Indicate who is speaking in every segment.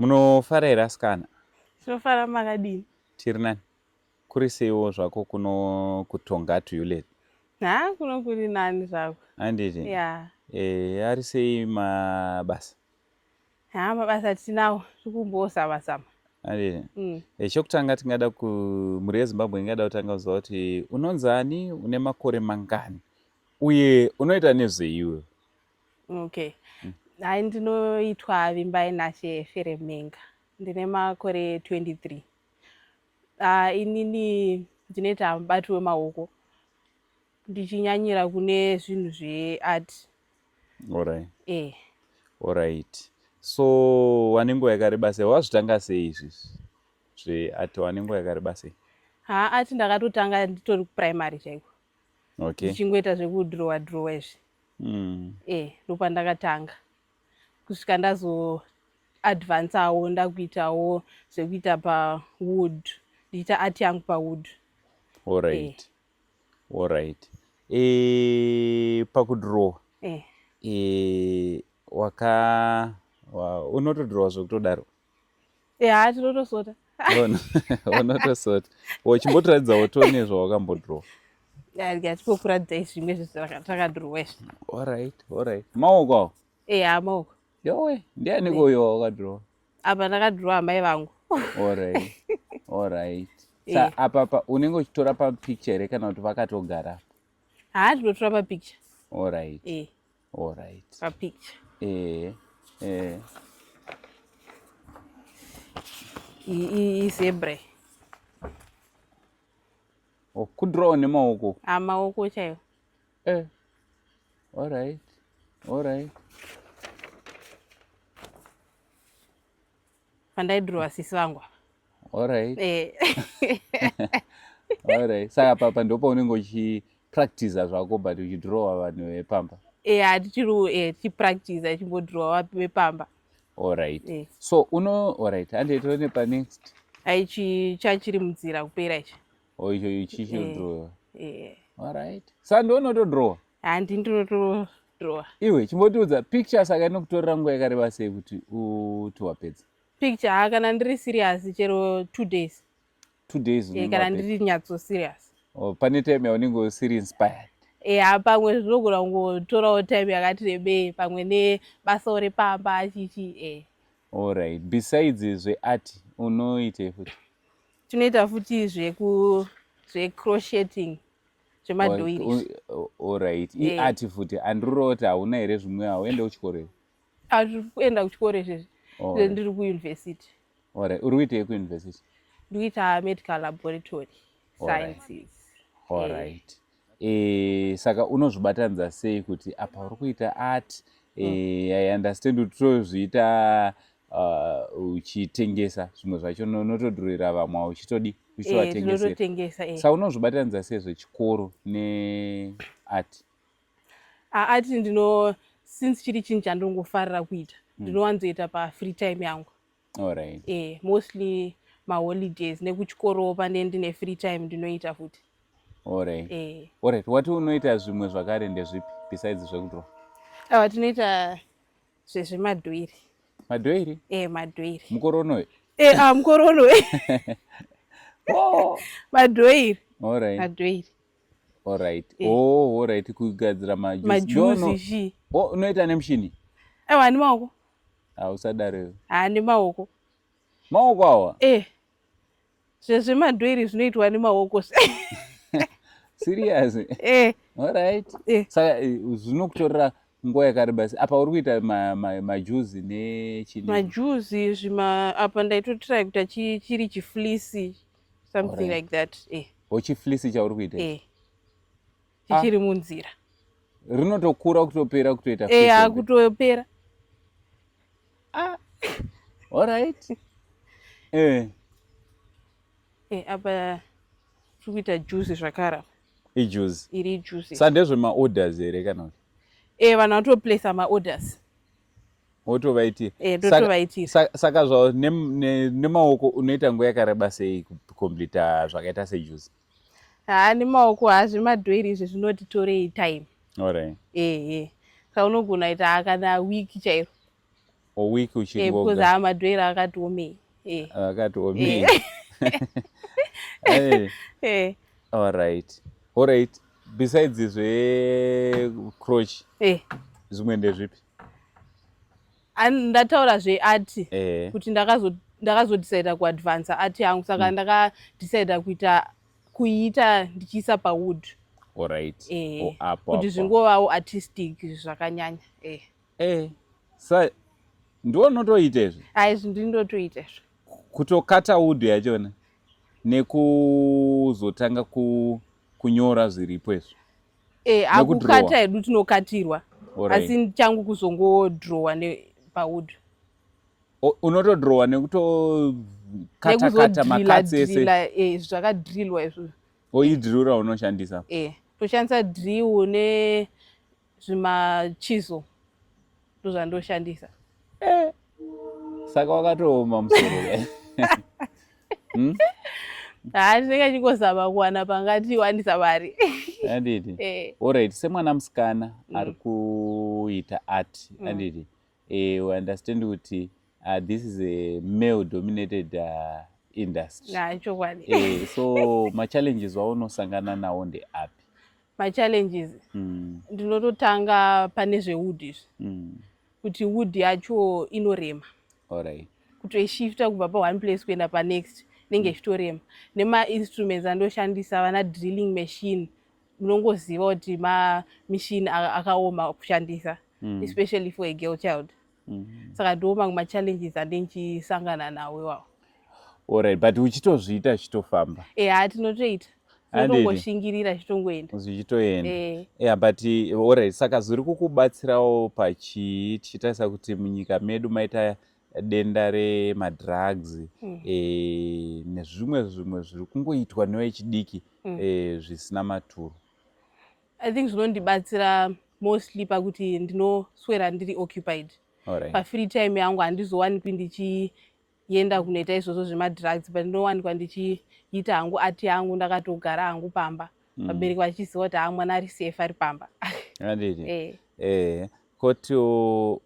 Speaker 1: Munofara here asikana?
Speaker 2: Tinofara, makadini?
Speaker 1: Tiri nani. Kuri seiwo zvako kuno kuTongaat Hulett?
Speaker 2: Ha, kuno kuri nani zvako.
Speaker 1: Handiti?
Speaker 2: Ya.
Speaker 1: Eh, ari sei mabasa?
Speaker 2: Ha, mabasa tinawo, tiri kumbozama zama.
Speaker 1: Handiti? Eh, chokutanga tingada ku mhuri yeZimbabwe ingada kutanga kuziva kuti unonzani, une makore mangani uye unoita nezveiwe?
Speaker 2: Okay. Hai, ndinoitwa Vimbai Nashe Feremenga. Ndine makore 23. Inini ndinoita mubati wemaoko ndichinyanyira kune zvinhu zveart.
Speaker 1: Alright.
Speaker 2: Eh.
Speaker 1: Alright. So wane nguva yakareba sei? Wazvitanga sei izvizvi zveart? Wane nguva yakareba sei?
Speaker 2: Ha, art ndakatotanga nditori kuprimary chaiko.
Speaker 1: Okay.
Speaker 2: Ndichingoita zvekudhirowa dhirowa izvi. Eh, ndopandakatanga kusvika ndazo advancawo ndakuitawo zvekuita pawood, ndichiita art yangu pawood.
Speaker 1: Alright. Alright. E, pakudhirowa e, waka unotodhirowa zvekutodaro?
Speaker 2: Ya, tinotosota.
Speaker 1: Unotosota. Uchimbotiratidzawo tione zvawakambodhirowa.
Speaker 2: Ngatipokuratidzai zvimwe zvezvatakadhirowa izvi.
Speaker 1: Alright. Maoko awo?
Speaker 2: Eya, maoko.
Speaker 1: Yowe, ndianiko uyo wakadhirowa?
Speaker 2: Apa ndakadhirowa amai vangu.
Speaker 1: Alright. Sa apa pa unenge uchitora papicture here kana kuti vakatogara?
Speaker 2: Ha, ndinotora papicture.
Speaker 1: Alright.
Speaker 2: Eh.
Speaker 1: Alright.
Speaker 2: Papicture.
Speaker 1: Eh. Eh.
Speaker 2: Izebra.
Speaker 1: Oh, kudhirowa nemaoko?
Speaker 2: Ha, maoko chaiwo.
Speaker 1: Eh. Alright. Alright.
Speaker 2: Pandaidhirowa sisi vangu apa.
Speaker 1: Alright.
Speaker 2: Eh.
Speaker 1: Alright. Saka papa ndopaunenge uchipractiza zvako but uchidhirowa vanhu vepamba.
Speaker 2: Eh, tichiri tichipractiza, tichimbodhirowa vepamba.
Speaker 1: Alright.
Speaker 2: Eh.
Speaker 1: So uno, alright, hande tione pa next.
Speaker 2: Aichi chachiri munzira kupera ichi.
Speaker 1: Oh, icho ichi chidhirowa.
Speaker 2: Eh.
Speaker 1: Alright. Saka ndonotodhirowa?
Speaker 2: Handi, ndinotodhirowa.
Speaker 1: Iwe chimbotiudza picture, saka inokutorera nguva yakareba sei kuti uti wapedza?
Speaker 2: Picture, ha, kana ndiri serious chero 2 days.
Speaker 1: 2 days?
Speaker 2: Eh,
Speaker 1: unenge
Speaker 2: kana
Speaker 1: wapedza.
Speaker 2: ndiri nyatso serious.
Speaker 1: Oh, pane time yaunenge usiri inspired?
Speaker 2: Eya, pamwe zvinogona kungotorawo time yakati rebei, pamwe nebasawo repamba chichi eh.
Speaker 1: Alright. Besides zveart unoitei futi?
Speaker 2: Tinoita futi zveku zvecrocheting, zvemadhoiri.
Speaker 1: Alright.
Speaker 2: Eh.
Speaker 1: Iart futi andirureva kuti hauna here zvimwe, hauende kuchikoro here?
Speaker 2: Atiri kuenda kuchikoro izvezvi.
Speaker 1: Alright.
Speaker 2: Ndiri kuyunivhesiti.
Speaker 1: Alright. Uri kuitei kuyunivhesiti?
Speaker 2: Ndikuita medical laboratory sciences.
Speaker 1: Alright. E, saka unozvibatanidza sei kuti apa uri kuita art, I understand kuti tozviita uchitengesa zvimwe zvacho, unotodhurira vamwe uchitodi uchitovatengesera?
Speaker 2: Tinototengesa, eh.
Speaker 1: Saka unozvibatanidza sei zvechikoro neart?
Speaker 2: Art ndino, since chiri chinhu chandongofarira kuita, ndinowanzoita pafree time yangu. Eh, mostly maholidays nekuchikoro pane ndine free time ndinoita futi. Eh.
Speaker 1: Alright. Wati unoita zvimwe zvakare, ndezvipi besides zvekudhirowa?
Speaker 2: Aiwa, tinoita zvezvemadhoiri.
Speaker 1: Madhoiri?
Speaker 2: Eh, madhoiri.
Speaker 1: Mukoronoyo?
Speaker 2: Eh, ah, mukorono.
Speaker 1: Oh.
Speaker 2: Madhoiri.
Speaker 1: Alright.
Speaker 2: Madhoiri.
Speaker 1: Alright.
Speaker 2: Eh.
Speaker 1: Oh, alright, kugadzira majuice.
Speaker 2: Majuzi zhi.
Speaker 1: Oh, unoita nemushini?
Speaker 2: Aiwa, nemaoko.
Speaker 1: Hausadaro.
Speaker 2: Ha, nemaoko.
Speaker 1: Maoko awa?
Speaker 2: Eh, zvezvemadhoiri zvinoitwa nemaoko.
Speaker 1: Serious?
Speaker 2: Eh.
Speaker 1: Alright.
Speaker 2: Eh.
Speaker 1: Saka zvinokutorera nguva yakareba sei? Apa uri kuita majuzi nechini?
Speaker 2: Majuzi zvima, apa ndaitotry kuita chiri chifleece, something like that, eh.
Speaker 1: Ochifleece chauri kuita ichi?
Speaker 2: Eh, chichiri munzira.
Speaker 1: Rinotokura kutopera kutoita
Speaker 2: Eh.
Speaker 1: fleece hombe?
Speaker 2: Akutopera.
Speaker 1: Ah. Alright. Eh.
Speaker 2: Eh, apa tiri kuita juice zvakare apa.
Speaker 1: Ijuice.
Speaker 2: Iri juice.
Speaker 1: Saka ndezvemaorders here kana kuti?
Speaker 2: Eh, vanhu vatoplaca maorders.
Speaker 1: Wotovaitira?
Speaker 2: Eh, ndotovaitira.
Speaker 1: Saka zvao nemaoko unoita nguva yakareba sei kucompleta zvakaita sejuice?
Speaker 2: Ha, nemaoko, ha, zvemadhoiri izvi zvinotitorei time.
Speaker 1: Alright.
Speaker 2: Ehe, saka unogona kuita kana wiki chairo.
Speaker 1: A week.
Speaker 2: Uchingoga, because haa, madhoira akati omei.
Speaker 1: Akati omei. Alright, besides zvecrochet, zvimwe ndezvipi?
Speaker 2: Ndataura zveart, kuti ndakazodecida kuadvansa art yangu, saka ndakadecida kuita kuiita ndichiisa pawood. Kuti zvingovawo artistic zvakanyanya.
Speaker 1: Sa ndiwo unotoita izvi?
Speaker 2: Ai, izvi ndindotoita izvo.
Speaker 1: Kutokata wood yachona nekuzotanga kunyora zviripo izvo?
Speaker 2: Akukata hedu tinokatirwa, asi changu kuzongodrowa pawood.
Speaker 1: Unotodrowa nekutokatakata macuts ese?
Speaker 2: Zvakadrillwa izvo.
Speaker 1: Oidrura unoshandisa?
Speaker 2: Toshandisa drill nezvimachizo, ndozvandoshandisa.
Speaker 1: Saka wakatooma musoro.
Speaker 2: Haa, tinenge chingozama kuwana pangatiwanisa mari.
Speaker 1: Anditi? Alright, semwana musikana ari kuita art, anditi, we understand kuti this is a male dominated industry.
Speaker 2: Chokwadi.
Speaker 1: So machallenges waunosangana nawo ndeapi?
Speaker 2: Machallenges, ndinototanga pane zvewood izvi, kuti wood yacho inorema. Kutoishifta kubva paone place kuenda panext inenge ichitorema, nemainstruments andoshandisa, vana drilling machine, munongoziva kuti mamachine akaoma kushandisa, especially for a girl child. Saka ndo mamwe machallenges andinchisangana nawo iwawo.
Speaker 1: Alright, but uchitozviita zvichitofamba?
Speaker 2: Eha, tinotoita, tinotongoshingirira, zvichitongoenda.
Speaker 1: Zvichitoenda. Yeah, but alright, saka zviri kukubatsirawo pachii, tichitarisa kuti munyika medu maita denda remadrugs nezvimwe zvimwe zviri kungoitwa nevechidiki zvisina maturo?
Speaker 2: I think zvinondibatsira mostly pakuti ndinoswera ndiri occupied. Pafree time yangu handizowanikwi ndichienda kunoita izvozvo zvemadrugs, but ndinowanikwa ndichiita hangu art yangu ndakatogara hangu pamba, vabereki vachiziva kuti haa, mwana ari safe, ari pamba.
Speaker 1: Anditi? Koti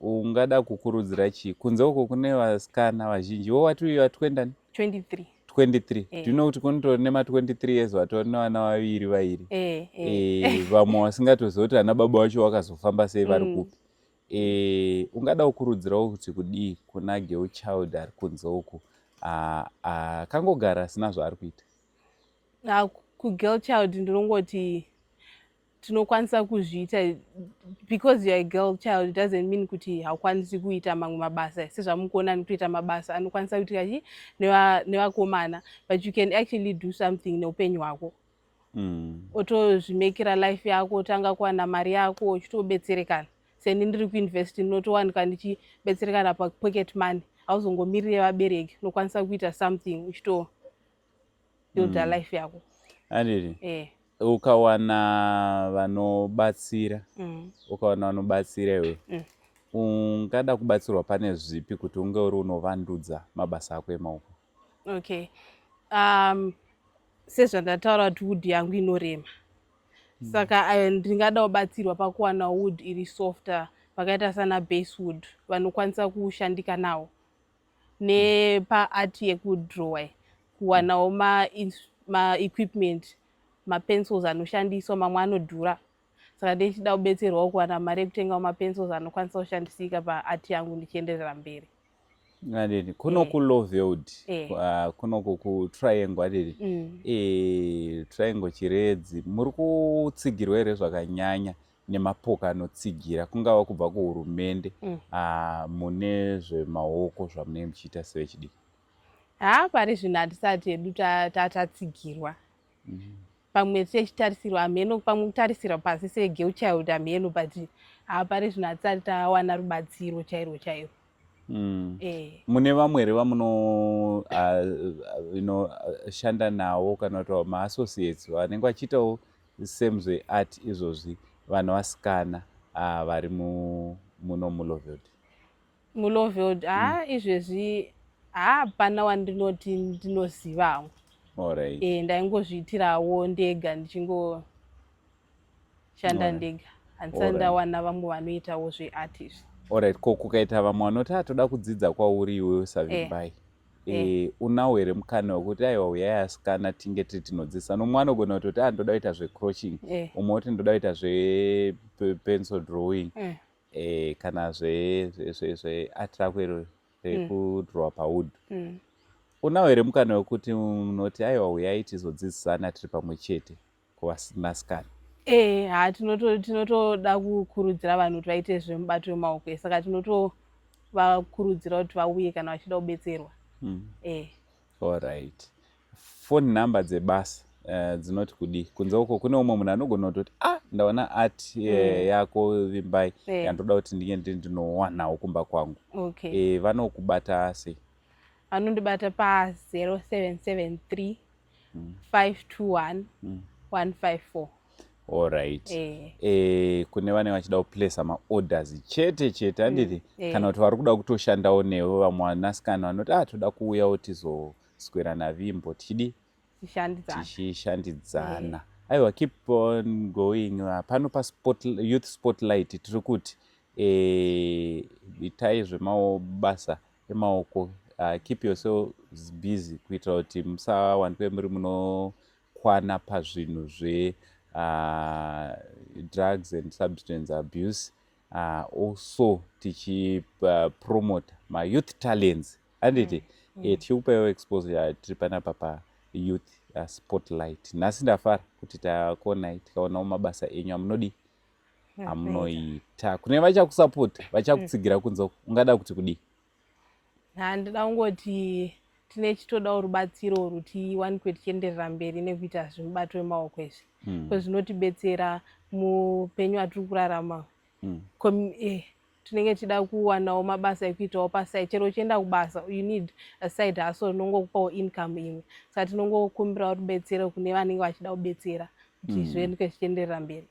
Speaker 1: ungada kukurudzira chii kunze uko kune vasikana vazhinji? Iwo wati uyu wati
Speaker 2: 23.
Speaker 1: 23. Do you know kuti kunotori nema23 years vatori nevana vaviri vairi? Vamwe vasingatozivi kuti ana baba vacho vakazofamba sei, vari kupi. Ungada kukurudzirawo kuti kudii kuna girl child ari kunze uku akangogara asina zvaari kuita?
Speaker 2: Kugirl child ndinongoti tinokwanisa kuzviita. Because you are a girl child doesn't mean kuti haukwanisi kuita mamwe mabasa sezvamukuona nekutoita mabasa anokwanisa kuitika chi nevakomana, but you can actually do something neupenyu hwako. Otozvimekera life yako, otanga kuwana mari yako uchitobetserekana. Seni ndiri kuuniversity, ndinotowanika ndichibetserekana papocket money. Hauzongomirire vabereki, unokwanisa kuita something uchito builda life yako.
Speaker 1: Anditi? Ukawana vanobatsira, ukawana vanobatsira iwe, ungada kubatsirwa pane zvipi kuti unge uri unovandudza mabasa ako emaoko?
Speaker 2: Okay, sezvandataura kuti wood yangu inorema, saka ndingada kubatsirwa pakuwana wood iri softer, vakaita sana basswood, vanokwanisa kushandika nawo, nepaart yekudrowa, kuwanawo maequipment, mapencils anoshandiswa, mamwe anodhura, saka ndichida kubetserwawo kuwana mari yekutengawo mapencils anokwanisa kushandisika paart yangu ndichienderera mberi.
Speaker 1: Anditi kuno kuLowveld, kunoku kuTriangle, anditi? Triangle, Chiredzi, muri kutsigirwa here zvakanyanya nemapoka anotsigira, kungava kubva kuhurumende, mune zvemaoko zvamunenge muchiita sevechidiki?
Speaker 2: Haa, pari zvino hatisati hedu tatsigirwa. Pamwe tichitarisirwa, hameno, pamwe kutarisirwa pasi segirl child, hameno, but haa, pari zvino hatisati tawana rubatsiro chairwo chairwo.
Speaker 1: Mune vamwe here vamuno inoshanda navo kana kuti maassociates vanenge vachiitawo same zveart izvozvi, vana vasikana vari muno muLowveld?
Speaker 2: MuLowveld, haa, izvezvi hapana wandinoti ndinoziva hangu. Ndaingozviitirawo ndega, ndichingoshanda ndega, handisati ndawana vamwe vanoitawo zveart izvi.
Speaker 1: Alright, ko kukaita vamwe vanoti atoda kudzidza kwauri iwewe saVimbai, unawo here mukana wekuti, aiwa, uyai asikana, tinge tiri tinodzidzisa? Nomwe anogona kutoti, a, ndoda kuita zvecrocheting, umwe woti ndoda kuita zvepencil drawing, kana zveart rako iro rekudrowa pawood. Unawo here mukana wekuti unoti, aiwa, uyai tizodzidzisana tiri pamwe chete kuvanasikana?
Speaker 2: Ha, tinotoda kukurudzira vanhu kuti vaite zvemubato wemaoko, saka tinotovakurudzira kuti vauye kana vachida kubetserwa.
Speaker 1: Alright, phone number dzebasa dzinoti kudii kunze uko? Kune umwe munhu anogona kutoti, ah, ndaona art yako Vimbai, yandoda kuti ndinge ndiri ndinowanawo kumba kwangu. Vanokubata sei?
Speaker 2: Vanondibata pa0773 521 154.
Speaker 1: Alright. Kune vanenge vachida kuplaca maorders chete chete, handiti? Kana kuti vari kuda kutoshandawo newe, vamwe vanasikana vanoti, ah, toda kuuyawo tizoswera naVimbo tichidi
Speaker 2: Tichishandidzana.
Speaker 1: Tichishandidzana. Aiwa, keep on going. Pano paYouth Spotlight tiri kuti itai zvemabasa emaoko, keep yourselves busy kuitira kuti musawanikwe muri munokwana pazvinhu zve drugs and substance abuse. Also tichipromota mayouth talents, handiti? Tichikupaiwo exposure. Tiri panapa paYouth Spotlight nhasi. Ndafara kuti takuonai, tikaonawo mabasa enyu amunodi amunoita. Kune vachakusapota, vachakutsigira kunze uko, ungada kuti kudii?
Speaker 2: Handida kungoti tine chitodawo rubatsiro ruti iwanikwe tichienderera mberi nekuita zvemubato wemaoko izvi, zvinotibetsera muupenyu hwatiri kurarama. Tinenge tichida kuwanawo mabasa ekuitawo paside. Chero uchienda kubasa, you need a side hustle rinongokupawo income imwe, saka tinongokumbirawo rubetsero kune vanenge vachida kubetsera kuti zviendeke zvichienderera mberi.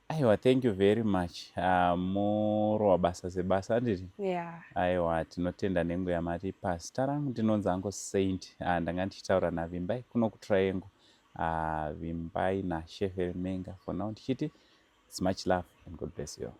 Speaker 1: Aiwa, thank you very much. Murova basa sebasa, handiti?
Speaker 2: Yeah.
Speaker 1: Aiwa, tinotenda nenguva yamati. Pazita rangu ndinonzi Uncle Saint. Ndanga ndichitaura naVimbai kuno kuTriangle, Vimbai naShefermenga. For now ndichiti it's much love and God bless you.